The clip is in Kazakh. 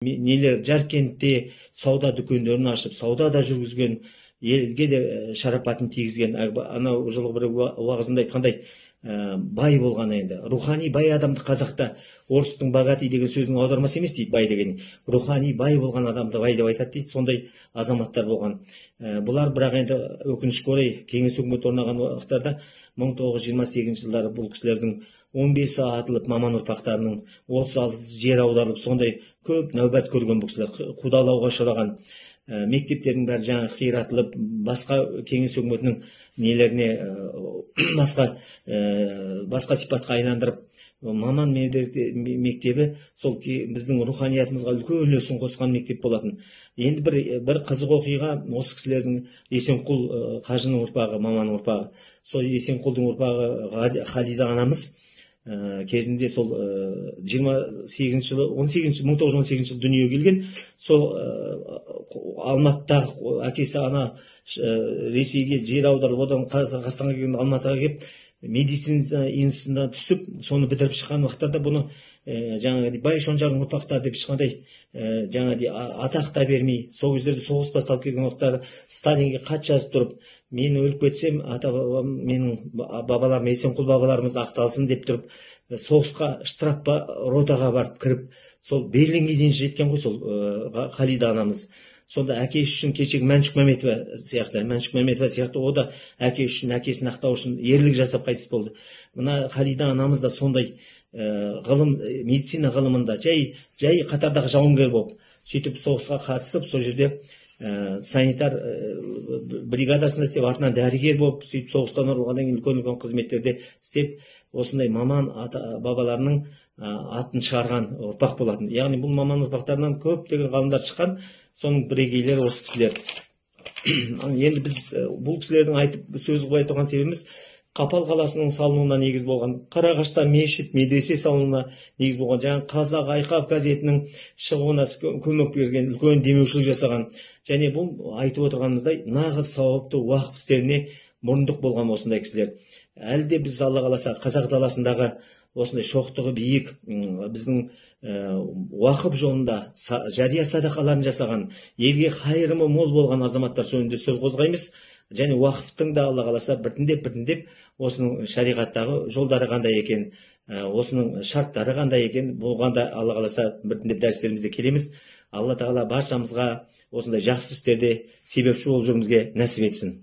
Нелер Жаркентте сауда дүкендерін ашып, сауда да жүргізген, елге де шарапатын тигізген. Анау жылғы бір уағызында айтқандай, бай болған енді. Рухани бай адамды қазақта орыстың богатый деген сөзінің аудармасы емес дейді, бай деген. Рухани бай болған адамды бай деп айтады дейді. Сондай азаматтар болған. Бұлар бірақ енді өкінішке орай кеңес өкіметі орнаған уақыттарда 1928 жылдары бұл кісілердің 15-і атылып, маман ұрпақтарының 36-сы жер аударылып, сондай көп нәубет көрген бұл кісілер, қудалауға ұшыраған. Мектептердің бәрі жаңа қиратылып, басқа кеңес өкіметінің нелеріне, басқа сипатқа айландырып, маман мектебі сол біздің руханиятымызға үлкен үлесін қосқан мектеп болатын. Енді бір қызық оқиға, осы кісілердің Есенқұл қажының ұрпағы, маманның ұрпағы, сол Есенқұлдың ұрпағы Халида анамыз кезінде сол 28 жылы, 18, 1918 жылы дүниеге келген, сол Алматыдағы әкесі ана Ресейге жер аударылып, одан Қазақстанға келген, Алматыға келіп, медицина институтына түсіп, соны бітіріп шыққан уақыттарда бұны жаңағыдай бай шонжардың ұрпақтары деп ешқандай жаңағыдай атақ та бермей, сол кездерде соғыс басталып келген уақыттары Сталинге хат жазып тұрып, мен өліп кетсем, ата бабам, менің бабаларым, Есенқұл бабаларымыз ақталсын деп тұрып, соғысқа штраф ротаға барып кіріп, сол Берлинге дейін жеткен ғой сол Халида анамыз. Сонда әкесі үшін кешегі Мәншүк Мәметова сияқты, Мәншүк Мәметова сияқты о да әкесі үшін, әкесін ақтау үшін ерлік жасап қайтыс болды. Мына Халида анамыз да сондай ғылым, медицина ғылымында жай қатардағы жауынгер болып, сөйтіп соғысқа қатысып, сол жерде санитар бригадасында істеп, артынан дәрігер болып, сөйтіп соғыстан оралғаннан кейін үлкен-үлкен қызметтерде істеп, осындай маман ата бабаларының атын шығарған ұрпақ болатын. Яғни бұл маман ұрпақтарынан көптеген ғалымдар шыққан, соның бірегейлері осы кісілер. Енді біз бұл кісілердің айтып сөз қылып айтып отырған себебіміз, Қапал қаласының салынуына негіз болған, Қарағашта мешіт, медресе салынуына негіз болған, жаңа Қазақ Айқап газетінің шығуына көмек берген, үлкен демеушілік жасаған. Және бұл айтып отырғанымыздай нағыз сауапты уақыт істеріне мұрындық болған осындай кісілер. Әлі де біз Алла қаласа қазақ даласындағы осындай шоқтығы биік, біздің уақып жолында жария садақаларын жасаған, елге қайырымы мол болған азаматтар жөнінде сөз қозғаймыз. Және уақыптың да Алла қаласа біртіндеп осының шариғаттағы жолдары қандай екен, осының шарттары қандай екен, бұған да Алла қаласа біртіндеп дәрістерімізде келеміз. Алла тағала баршамызға осындай жақсы істерде себепші болып жүруімізге нәсіп етсін.